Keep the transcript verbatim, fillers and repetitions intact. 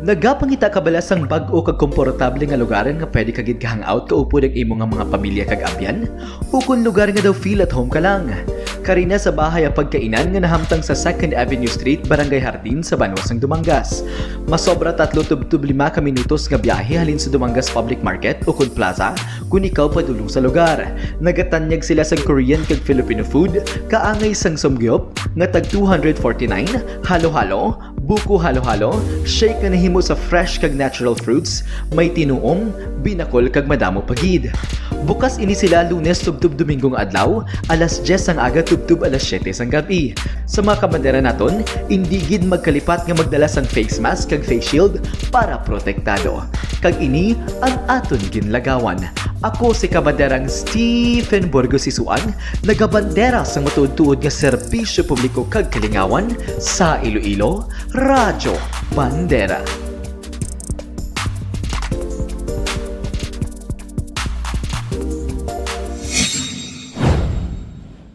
Nagapangita ka bala sang bag-o kag komportable nga lugaran nga pwede ka gid ka-hangout kaupod ang imo nga mga pamilya kag abyan? Ukon lugar nga daw feel at home ka lang? Kari na sa bahay ang pagkainan nga nahamtang sa Second Avenue Street, Barangay Jardin, sa banwa sang Dumangas. Masobra tatlo tubtob lima ka minutos nga biyahe halin sa Dumangas Public Market ukon Plaza kon ikaw padulong sa lugar. Nagatanyag sila sang Korean kag Filipino food, kaangay sang samgyup nga tag two hundred forty-nine, halo-halo, buko halo-halo, shake nga nahimo sa fresh kag natural fruits, may tinuom, binakol kag madamo pa gid. Bukas ini sila Lunes tubtob Domingo nga adlaw, alas diyes sang aga tubtob alas siyete sang gab-i. Sa mga kabandera naton, indi gid magkalipat nga magdala sang face mask kag face shield para protektado. Kag ini ang aton ginlagawan. Ako si Kabanderang Stephen Burgos Isuan, nagabandera sang matuod-tuod nga serbisyo publiko kag kalingawan sa Iloilo, Radyo Bandera.